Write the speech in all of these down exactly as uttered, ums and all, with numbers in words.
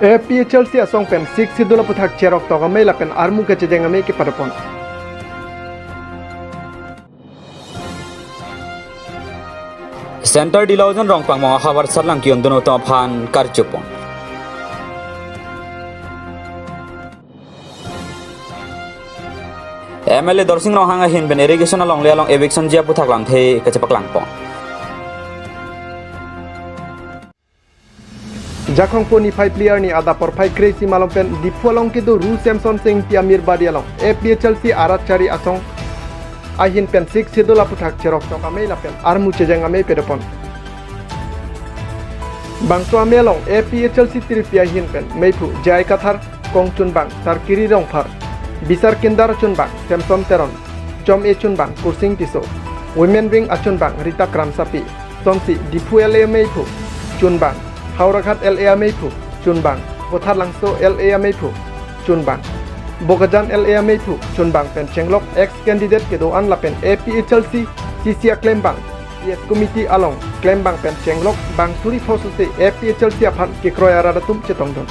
A P H L C asong pen Sixth Schedule aputhak cherok tok amei lapen armu kachejeng amei kepadopon. Center Dilaojan Rongpangmong ahavar sarlang kiyondun atum aphan karjupon. M L A Dorsing Ronghang ahin pen irrigation alongle along eviction ji aputhak lamthe kachepaklangpon. Jakhong po niphai phli arni adap porphai kre-isi malom pen Diphu along kedo Ru Semson Sing Ingti Amir Badi along A P H L C arat chari asong ahin pen Sixth Schedule aputhak cherok tok amei lapen armu chejeng amei padopon. Bangso amei along A P H L C tiripi ahin pen meiphu J I Kathar, kong chunbang Sarkiri Rongphar, bisar kindar chunbang Semson Teron, chom-e chunbang Kursing Tisso, women wing achunbang Rita Kramsapi, sonsi Diphu L A ameiphu chunbang, Howraghat L A ameiphu chunbang, Botharlangso L A ameiphu chunbang, Bokajan L A ameiphu chunbang pen chenglok ex candidate kedo-an lapen A P H L C C C aklembang, P S committee along klembang pen chenglok bang suri pho sose A P H L C aphan kekroi arat atum chetongdun.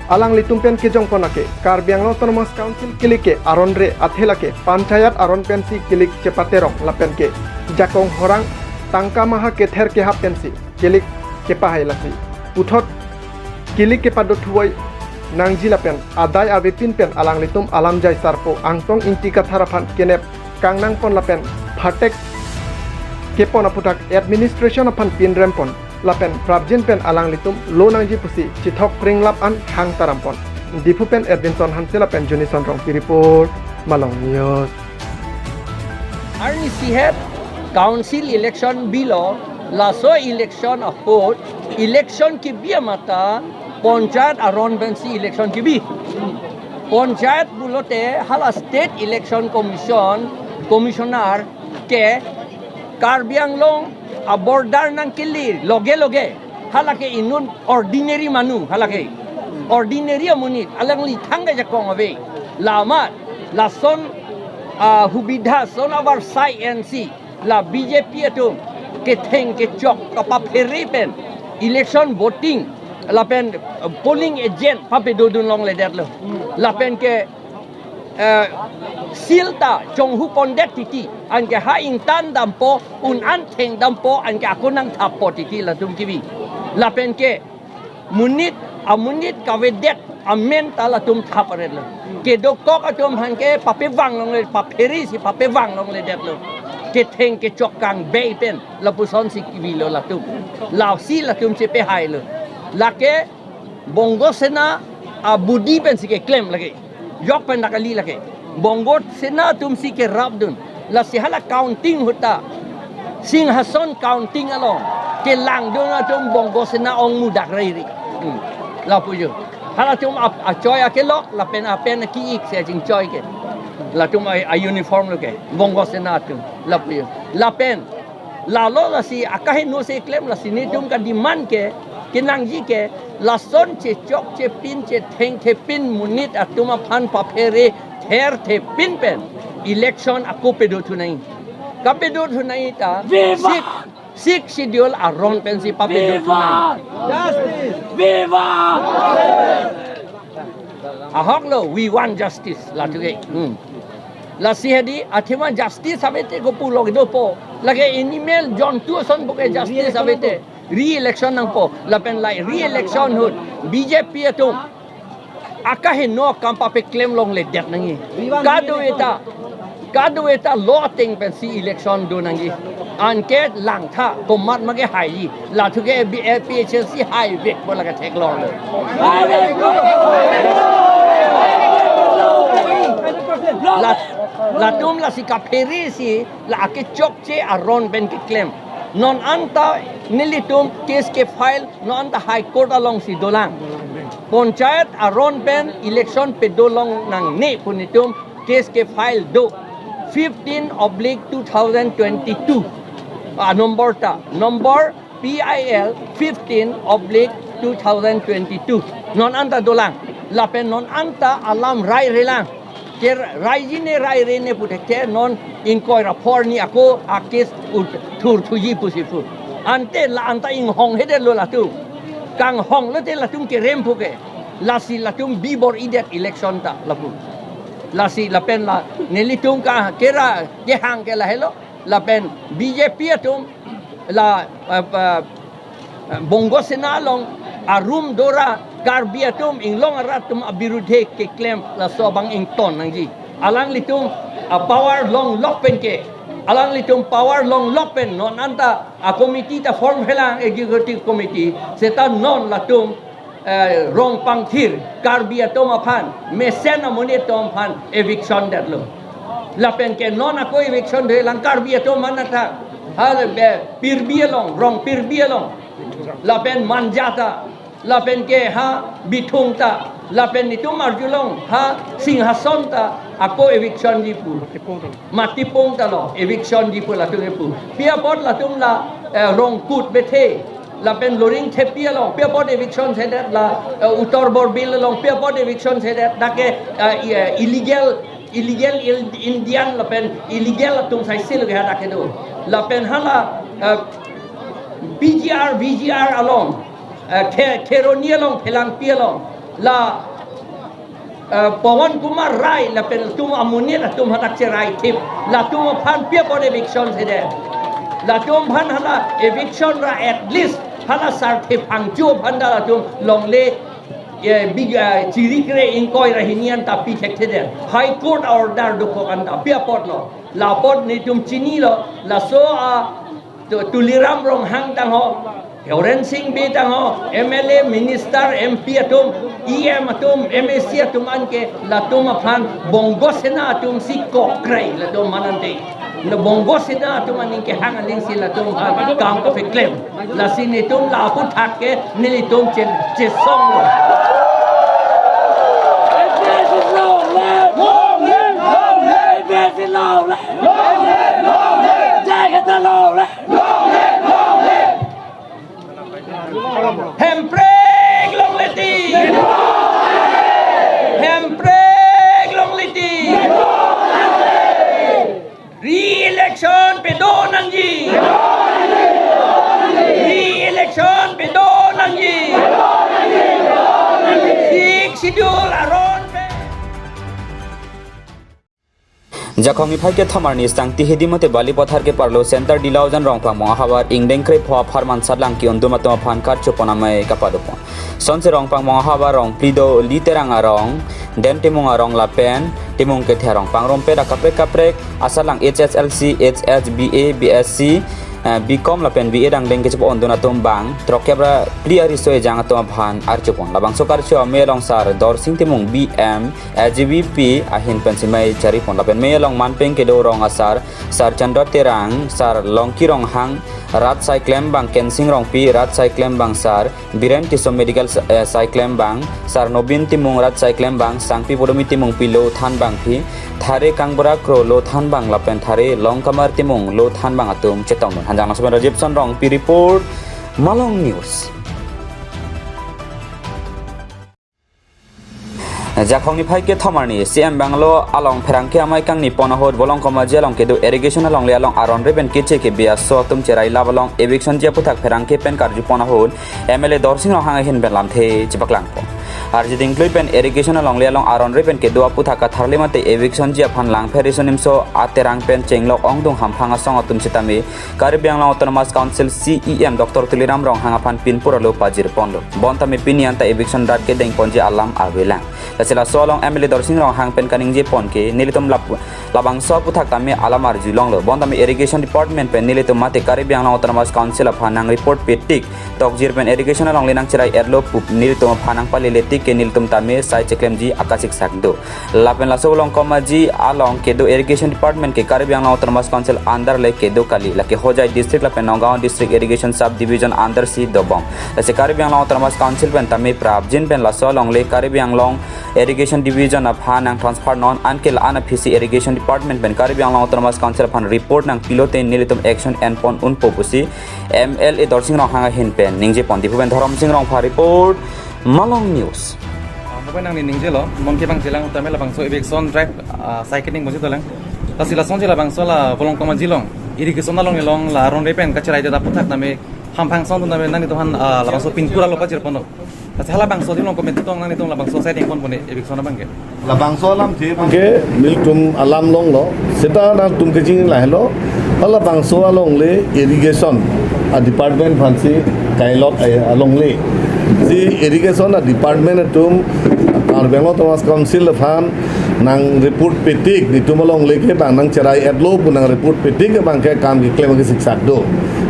Alanglitum pen kejongpon lake Karbi Anglong Autonomous Council kilik ke aron re athe lake panchayat aron pensi kilik chepaterong lapen ke jakong horang tangka maha kether kehap pensi kilik kepahai lasi puthot kilik kepadothuwoi nangji lapen adai avepin pen alanglitum alamjai sarpo Angtong Ingti Kathar aphan kenep kangnangpon lapen phatek kepon aputhak administration aphan pinrempon lapen prapjin pen alanglitum lo nangji pusi chithok pringlap an hang tarampon. Diphu pen Edwinson Hanse lapen Junison Rongpi report, Malong News. Arnisi het council election bilo, laso election ahut election kebi amata panchayat aron pensi election kebi. Panchayat pulote hala State Election Commission, Commissioner ke Karbi Anglong a-border nangkele loge loge, halake inut ordinary manu, halake ordinary amonit, alangli thangta jakong ave. Lamat lason, ah, hubidha son avarsai ensi la B J P atum ketheng kechok kapaphere pen election voting lapen, eh, polling agent papedodun longledetlo. Lapen ke, eh, seal ta chonghu pondet titi, anke ha ingtan dampo, un-an theng dampo, anke ako nangthappo titi latum kebi. Lapen ke monit, amonit kavedet amen ta latum thap aretlo. Kedokok atum aphan ke papevang longle, papheresi papevang longledetlo. Ketheng kechok kangbei pen lapusonsi kebilo latum. Lasi latum chepehailo. Lake Bongo Sena abudi pensi keklem lake. Jok pen dak kali lake. Bongo Sena atumsi kerapdun. Lasi hala counting ahut ta Singhason counting along kelangdun atum Bongo Sena ongmudak rairi. Hmm. Lapu jo. Halatum ap-, achoi akelok, lapen apen ki-ik si achingchoi ke. Latum a, a-uniform lo ke. Bongo Sena atum. Lapu jo. Lapen lalo lasi akaheno si klem, lasi netum kademand ke, kenangji ke, lason chechok chepin chetheng thepin monit atum aphan paphere ther thepin pen election ako pedothu nangji. Kapedothu nangji ta, Viva! Sixth, Sixth Schedule aron pensi papedothu nangji. Viva! Viva! Ahok lo, we want justice, latum ke. Hmm. Lasi hedi, athema justice avete ko pulo dopo. Lake animal jontu ason puke justice avete. Re-election nangpo. Lapen lai re-election ahut B J P atum akaheno akam papeklem longledet nangji. Kadokave ta, kadokave ta law ateng pensi election do nangji. Anke langtha, komat ma kehaiji. Latum ke A P H L C haivekpo, lake theklonglo. La, latum lasi kapheresi, la akechokche aron pen keklem. Non anta nelitum case kefile, non anta High Court alongsi dolang. Panchayat aron pen election pedolong nangne pu netum case kefile do. Fifteen oblique two thousand twenty-two. Ah, number ta. Number P I L fifteen oblique two thousand twenty-two. Non anta dolang. Lapen non anta alam rairelang. Ke raijine rairene puthot ke non ingkoi ra phongo ako a case ut thurthuji pusi pu. Ante la anta inghong hede lo latum. kanghong lote latum kerem puke. Lasi latum bibor-idet election ta lapu. Lasi lapen la nelitum ka kera kehang ke lahelo. Lapen B J P atum la, eh, eh, Bongo Sena along arum dora Karbi atum inglong arat atum abirudhe keklem laso abang ington nangji. Alanglitum a power longlok pen ke, alanglitum power longlok pen non anta a committee ta form helang, executive committee, seta non latum, eh, rong pangthir Karbi atum aphan, mesen amonit atum aphan eviction detlo. Lapen ke non ako eviction dolang Karbi atum mana ta. Ha, be, Pirbi along, rong Pirbi along. Lapen Manja ta, lapen ke ha Bithung ta, lapen itum arjulong ha Singhason ta, ako eviction ji pu. Matipung ta lo, eviction ji pu latum epu. Pi apot latum la, eh, Rongkut Bethe, lapen Loringthepi along, pi apot eviction sedet la, eh, Uttar Borbil along, pi apot eviction sedet, dak ke, eh, i-, eh, illegal, illegal il-, Indian lapen illegal atum sai sil ke ha dak kedo. Lapen hala, eh, P G R, V G R along, eh, Khe-, Kheroni along, Phelangpi along, la, eh, Pawan Kumar Rai lapen latum amonit atum hadak cherai thip. Latum aphan pi apot eviction sedet. Latum aphan hala eviction ra at least hala Sarthe Phangcho aphan ta latum longle, eh, big, eh, chiri kre ingkoi ra hini anta pi thekthedet. High Court order dokok anta pi apotlo. La apot netum chinilo, laso a Tu-, Tuliram Ronghang tangho, Horensing Bey tangho, M L A, minister, M P atum, E M atum, M A C atum anke latum aphan Bongo Sena atum si kokrai latum manante. Na Bongo Sena atum aning kehang aning si latum aphan kam kapeklem. Lasi netum la aphuthak ke nelitum chen chesonglo. Long live! Long live! Long live! Long live! Long live! Jai Hind, long live! Hemprek longle ti. Hemprek longle ti. Re-election pedo nangji. Re-election pedo nangji. Sixth Schedule aron pen. Jakhong niphai kethom arni Sangti Hidi mate Balipathar keparlo Center Dilaujan Rongphang Mong ahavar ingdeng krepho apharman satlang ke-undun atum aphan karchopon amei kapadopon. Sonsi Rongphang Mong ahavar Rongphli do Literang arong, Den Timung arong lapen Timung kethe arong pangrumpet akaprek kaprek asatlang H S L C, H S B A, B S C, eh, B Com lapen B A dangdeng kechepo-undun atum bang throk kep ra phli ariso ejang atum aphan archopon. Labangso karcho amei along Sar Dorsing Timung B M, A G V P ahin pensi mei charipon lapen mei along manpeng kedo rong asar, Sar Chandra Terang, Sar Longki Ronghang, rat saiklem bang Kensing Rongpi, rat saiklem bang Sar Biren Tisso, medical sa-, eh, saiklem bang Sar Nobin Timung, rat saiklem bang Sangpi Podomi Timung, pilo than bangpi, Thare Kangbura Kro lo than bang lapen Thare Longkamar Timung lo than bang atum chetongdun. Hanjang Langsopen Rajibson Rongpi report, Malong News. Jakhong niphai kethom arni C M Bungalow along pherangke amei kangni pon ahut Volongkom Aji along kedo irrigation alongle along aron re pen keche kebi aso atum cherai lap along eviction ji aphuthak pherangke pen karjupon ahut M L A Dorsing Ronghang ahin pen lamthe chepaklangpon. Arjuding klui pen irrigation alongle along aron re pen kedo aphuthak katharli mate eviction ji aphan Langpher Riso Nimso Aterang pen chenglok ongdung hamphang asong atum sitame Karbi Anglong Autonomous Council C E M Doctor Tuliram Ronghang aphan pinpur alo pajirponlo. Bonta me pini anta eviction rat kedengponji alam avelang. Lasi laso along M L A Dorsing Ronghang pen kaningjepon ke nelitum lap-, labangso aphuthak tame alam arjulonglo. Bonta me irrigation department pen nelitum mate Karbi Anglong Autonomous Council aphan nang report petik tokjir pen irrigation alongle nangcherai erlo pu nelitum aphan nangpalele tik ke nelitum tame sai cheklemji akasiksak do. Lapen laso Volongkom Aji along kedo irrigation department ke Karbi Anglong Autonomous Council under le kedo kali, lake Hojai district lapen Nagaon district irrigation sub division under si dobom. Lasi Karbi Anglong Autonomous Council pen tame prapjin pen laso alongle Karbi Anglong irrigation division aphan nang transfer non anke la-an aphisi irrigation department pen Karbi Anglong Autonomous Council aphan report nangpilote nelitum action enpon unpo pusi M L A Dorsing Ronghang ahin pen ningjepon. Diphu pen Dhorom Sing Rongphar report, Malong News. Ah, mo pen nangning ningjelo, non kevangjilang tame labangso eviction drive, ah, sai kening bonsi dolang. Lasi lasonsi labangso la Volongkom Aji along, irrigation along along la aron re pen kacherai det aphuthak tame Hamphang song tun nangtum aphan, ah, labangso pinpura lo pajir ponlo. Asa halabangso adim along komat tong nangtum labangso sai dengpon pon eviction abang ke. Labangso alamthe abang ke nelitum alam longlo. Seta nangtum kejing lahelo. Halabangso alongle irrigation a department aphansi kailok, eh, alongle. Si irrigation a department atum Karbi Anglong Autonomous Council aphan nang report petik, netum alongle ke bang nangcherai-etlo pu nang report petik abang ke kam keklem ke siksak do.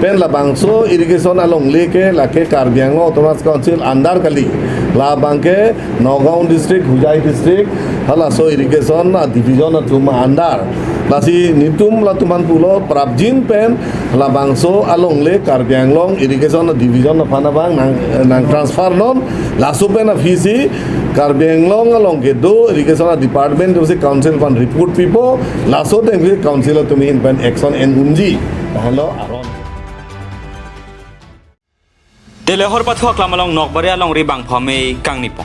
Pen labangso irrigation alongle ke lake Karbi Anglong Autonomous Council under kali. Labang ke Nagaon district, Hojai district, halaso irrigation a division atum under. Lasi netum latum aphan pulo prapjin pen labangso alongle Karbi Anglong irrigation a division aphan abang nang, nang transfer non. Laso pen aphisi Karbi Anglong along kedo irrigation a department atumsi council aphan report pipo. Laso atengsi council atum ahin pen action en unji. Tahelo aron. Telehor pathu aklam along Nokbari alongri bangphu amei kangni pon.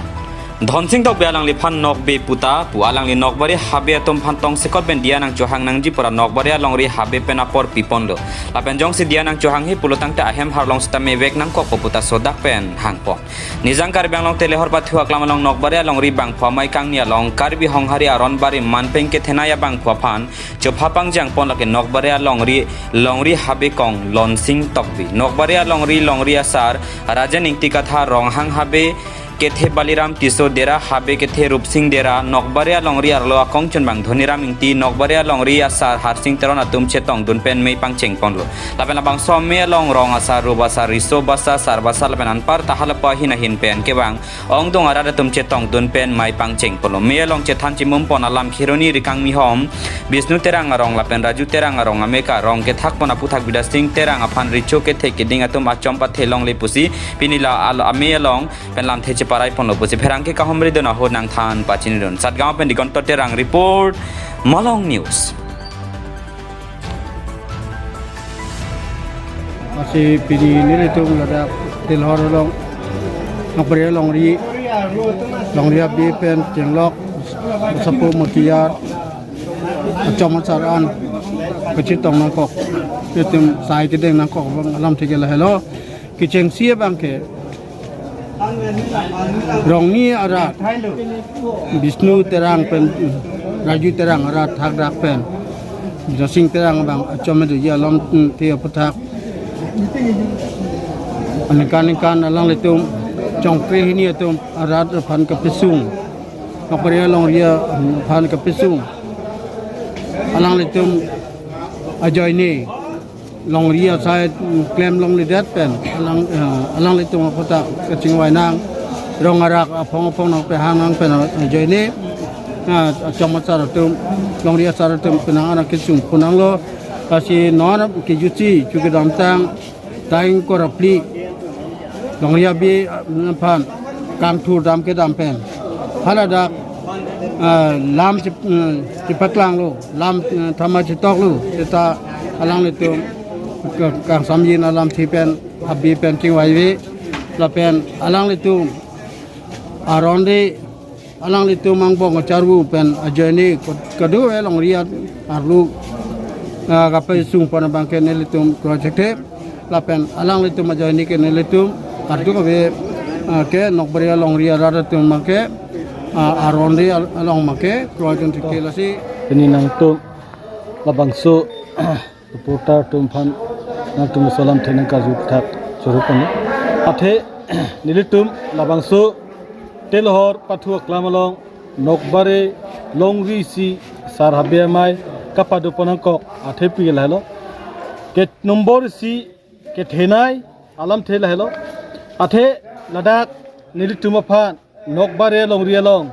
Dhonsing Tokbi alangliphan Nokbe puta pu alangli Nokbari habe atum aphan tongsekot pen diya nangchohang nangji pura Nokbari alongri habe pen apor piponlo. Lapen jongsi diya nangchohanghe pulo tangte ahem harlong sitame vek nangkokpo pu ta sodak pen hangpon. Nijang Karbi Anglong Telehor pathu aklam along Nokbari alongri bangphu amei kangni along Karbi Honghari aron bari manpeng kethenei abangphu aphan chopha pangjang pon lake Nokbari alongri, longri habe kong Lonsing Tokbi. Nokbari alongri, longri asar Rajen Ingti Kathar, Ronghang habe kethe Baliram Tisso, Dera habe kethe Rupsing Dera, Nokbari alongri arlo akongchunbang Dhoniram Ingti, Nokbari alongri asar Harsing Teron atum chetongdun pen mei pangcheng ponlo. Lapen labangso amei along rong asar, rup asar, riso basa, sar basa, lapen anparta halapu ahin ahin pen kevang ongdung arat atum chetongdun pen mei pangcheng ponlo. Mei along chethan chimum pon alam Kheroni Rikangmihom, Bisnu Terang arong lapen Raju Terang arong amei ke arong kethak pon aputhak Bidya Sing Terang aphan recho kethe keding atum achom pathe longle pusi pini la al amei along pen lamthe cheparai ponlo pusi pherangke kahumri dun ahut nangthan pachinidun. Satgaon pen Digonto Terang report, Malong News. Lasi pini nelitum ladak Telehor along, Nokbari alongri, longri habe pen chenglok, sapo mutiar, achom asar an kachetong nangkok, itum sai kedeng nangkok abang alamthe ke lahelo. Kechengsi abang ke rongni arat, Bisnu Terang pen Raju Terang arat thakdak pen Bidya Sing Terang abang achom doji alamthe aputhak aningkan ningkan alanglitum Chongkre hini atum arat aphan kapesung, Nokbari alongri aphan kapesung, alanglitum ajoine longri asai, mm, klem longledet pen alang, eh, alanglitum aputhak kachingvai nang, rong arak aphong aphong nangpehang nang pen ajoine, ah, achom asar atum, longri asar atum penang anak kesung punanglo. Lasi non kejutsi chu kedamtang ta ingkoi ra phli longri habe, ah, aphan kangthur dam kedam pen haladak, ah, lam chip-, mm, chipaklanglo, lam, eh, thama chetoklo, seta alanglitum ke-, kangsamjin alamthe pen, habe pen chingvai ave, lapen alanglitum aron de, alanglitum angbong acharvu pen ajoine ko-, kadokave longri arlo, ah, kapesung pon abang ke nelitum kroithekthe. Lapen alanglitum ajoine ke nelitum kadokave, ah, ke Nokbari alongri arat atum abang ke, ah, aron de al-, along abang ke kroidun thekthe. Lasi pini nangtum labangso reporter atum aphan nangtum aso alamthe nangkarju aputhak choro ponlo. Athe nelitum labangso Telehor pathu aklam along Nokbari longri isi sar habe amei kapado pon nangkok athe pi lahelo. Ke nombor isi kethenei alamthe lahelo. Athe ladak nelitum aphan Nokbari longri along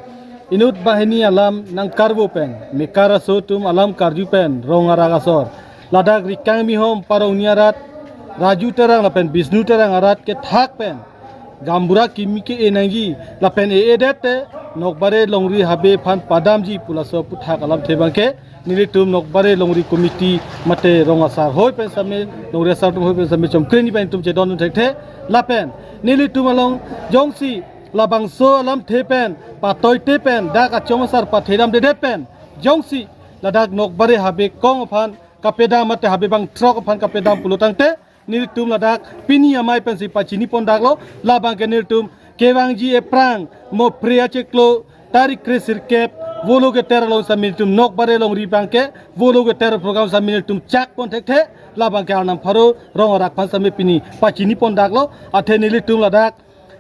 inut banghini alam nangkarvo pen, mekar aso atum alam karju pen, rong arak asor ladak Rikangmihom parongni arat Raju Terang lapen Bisnu Terang arat kethak pen gaonbura kimi ke-e nangji, lapen e-edet te Nokbari longri habe aphan padamji pu laso aputhak alamthe abang ke nelitum Nokbari longri committee mate rong asar hoi pen sitame, longri asar atum hoi pen sitame Chongkre hini pen itum chedondun thekthe. Lapen nelitum along jongsi labangso alamthe pen patoite pen dak achom asar pathedamdedet pen jongsi ladak Nokbari habe kong aphan kapedam mate habe bangthrok aphan kapedam pulo tangte Nelitum ladak pini amei pensi pachini pondaklo, labang ke nelitum kevangji ephrang mo Phre achiklo tarik kre sirkep Volo Keter along sitame nelitum Nokbare longri abang ke Volo Keter program sitame nelitum chak pon thekthe, labang ke Arnam Pharo rong arat aphan sitame pini pachini pondaklo. Athe nelitum ladak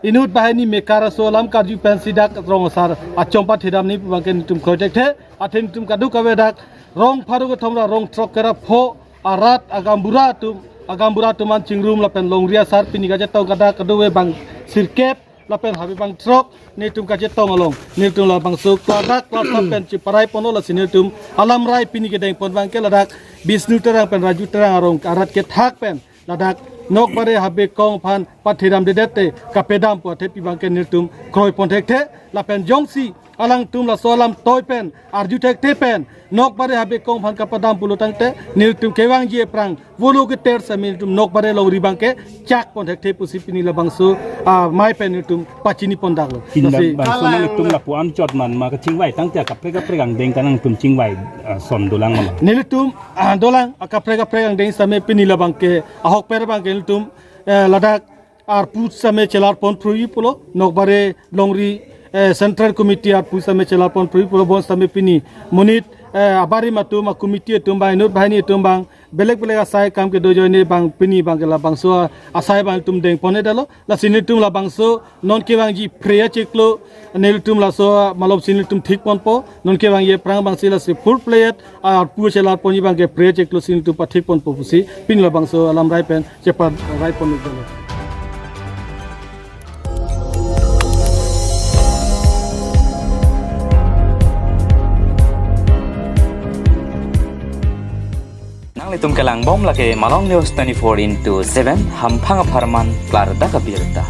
inut banghini mekar aso alam karju pensi dak rong asar achom pathedamji pu abang ke nelitum kroi thekthe. Athe nelitum kadokave dak rong pharo kethom ra rong throk kera pho arat agaonbura atum, agaonbura atum an chingrum lapen longri asar pini kachetong kadak kadokave bang sirkep lapen habe bang throk nelitum kachetong along nelitum labangso kladak klasa pen cheparai ponlo, lasi nelitum alamrai pini kedeng pon abang ke ladak Bisnu Terang pen Raju Terang arong arat kethak pen ladak Nokbare Habe Kong aphan pathedamdedet te kapedam pu athe pi abang ke nelitum kroi pon thekthe. Lapen jongsi alangtum laso alam toi pen arju thekthe pen Nokbare Habe Kong aphan kapadam pulo tangte nelitum kevangji ephrang Volo Keter sitame nelitum Nokbare longri abang ke chak pon thekthe pusi pini labangso amei pen nelitum pachini pondaklo. Pini lasi labangso nelitum lapu-an chot man ma kachingvai tangte kaprek kaprek angdeng kanangtum chingvai, ah, son dolang ma? Nelitum, ah, dolang, ah, kaprek kaprek angdeng sitame pini labang ke ahokpet abang ke nelitum, eh, ladak arpu sitame chelar pon phruji pulo, Nokbare longri, eh, Central Committee arpu sitame chelar pon phruji pulo, bonsitame pini monit, eh, abarim atum, a-committee atum abang, inut banghini atum abang, belek belek asai akam kedo ajoine abang pini abang ke labangso asai abang nelitum deng pon-edetlo. Lasi nelitum labangso non kevangji Phre achiklo nelitum laso malom si nelitum thik ponpo, non kevangji ephrang abang si lasi full plate arpu chelar ponji abang ke Phre achiklo si nelitum pathik ponpo pusi pini labangso alamrai pen cheparai pon-edetlo. Nanglitum kelang bom lake Malong News twenty-four into seven, hamphang apharman klardak abirta.